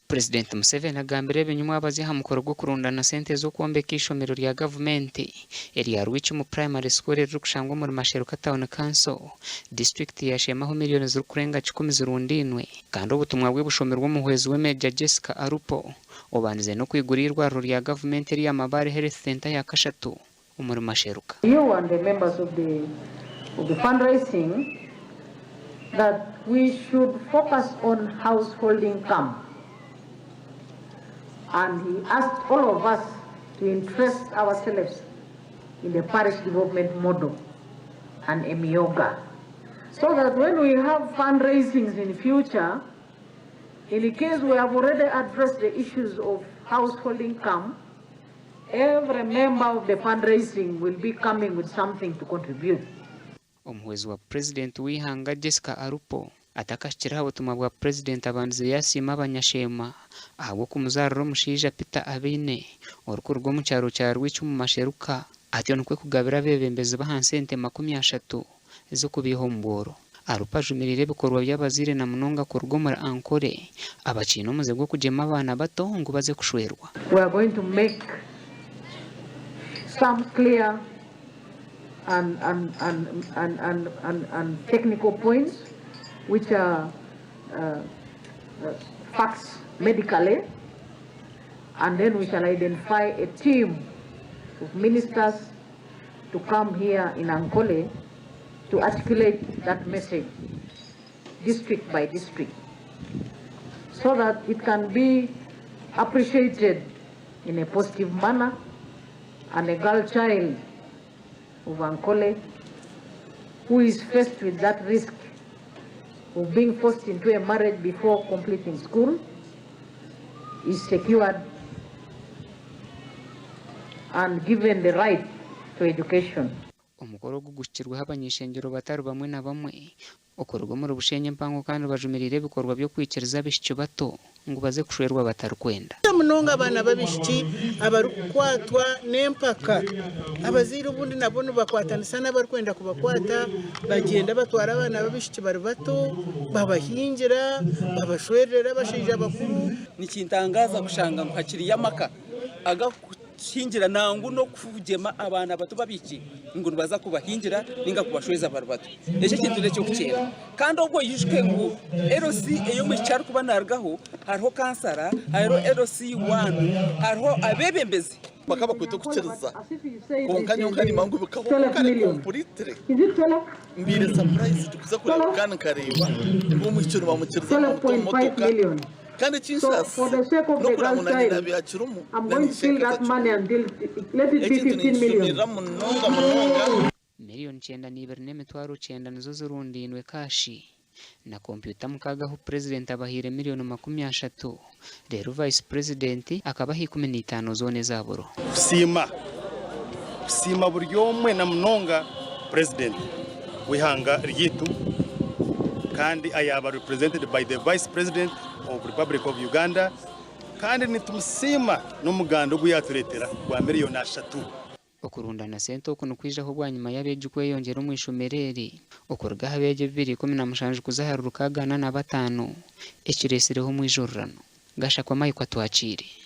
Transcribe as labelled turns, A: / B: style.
A: Purezidenti Museveni agambire ebi nyomwabazyo aha mukoro gw'okurundana sente z'okwombeka eishomero rya gavumenti erya Rwicumu Primary School eririkushangwa omuri Masheruka Town Council, disiturikiti ya Sheema ahu miriyoni zirikurenga kikumi zirundainwe kandi obutumwa bwe bushomirwe omuhwezi we Major Jessica Alupo obandize n'okwigura eirwariro rya gavumenti erya Mabare Health Centre ya kashatu omuri Masheruka.
B: You and the members of the of the fundraising that we should focus on household income and he asked all of us to interest ourselves in the parish development model and Emyooga so that when we have fundraisings in future in case we have already addressed the issues of household income Every member of the fundraising will be coming with something to contribute.
A: Omuhwezi wa Purezidenti w'eihanga Jessica Alupo atakahikire aha butumwa bwa Purezidenti abandize yasiima abanyasheema ahabw'okumuzaarira omushaija Peter Abaine orikuruga omu kyaro kya Rwicumu Masheruka atyo nikwo kugabira abeebembezi b'ahansi ente 30 ez'okubaiha omu bworo. Alupo ajumiriire ebikorwa by'abazaire na munonga kuruga omuri Ankole abakiine omuze gw'okugyema abaana bato ngu baze kushwerwa.
B: We are going to make some clear and, and, and, and, and, and, and technical points which are uh, uh, facts medically and then we shall identify a team of ministers to come here in Ankole to articulate that message district by district so that it can be appreciated in a positive manner and a girl child of Ankole who is faced with that risk of being forced into a marriage before completing school is secured and given the right to education.
A: Omukoro ogu guhikirweho abany'ishengyero batari bamwe na bamwe okuruga omuri Bushenyi empango kandi bajumiriire ebikorwa by'okwikiriza abaishiki bato ngu baze kushwerwa batarikwenda.
C: Munonga abaana b'abaishiki abarikukwatwa n'empaka. Abazaire obundi nabo nibakwatanisa n'abarikwenda kubakwata bagyenda batwara abaana b'abaishiki bari bato babahingira, babashwererera abashaija bakuru.
D: Nikintangaaza kushanga ngu hakiriyo amaka agakuhingira nangwa n'okugyema abaana bato b'abaishiki ngu nibaza kubahingira ninga kubashweza bari bato. Ekyo ekintu n'eky'okukyena. Kandi obwo oijuke ngu LC ei omwishiki arikuba naarugaho hariho kansara, hariho LC waanu, hariho abeebembezi.
E: Bakaba bakwete okukiriza kwonka nyowe nkareba ngu bikabaho kare completely mbaire surprised kuza kureeba kandi nkareeba ngu omwishiki nibamukiriza nibamuta omu motoka kandi ekinshaasize n'okureeba ngu nanye nabiire akirimu na n'ishenkazi akirimu ekintu ninkishumirira munonga munonga.
A: Miriyoni 92,900 nizo zirundainwe kaashi na kompyuta mukaaga ahu Purezidenti abahaire miriyoni 30 reero Vayisi Purezidenti akabaha 15 zoona eza buro.
F: Kusiima Kusiima buri omwe na munonga Purezidenti w'eihanga ryaitu kandi ayaaba represented by the Vice President of Republic of Uganda kandi nitumusiima n'omuganda ogu yaatureetera gwa miriyoni ashatu.
A: Okurundana sente oku nikwijaho bwanyima y'abeegi kweyongyera omu ishomero eri okuruga aha beegi 217 kuza ahari 645 ekiretsireho omwijurirano. Gashakwa Mike Atwakiire.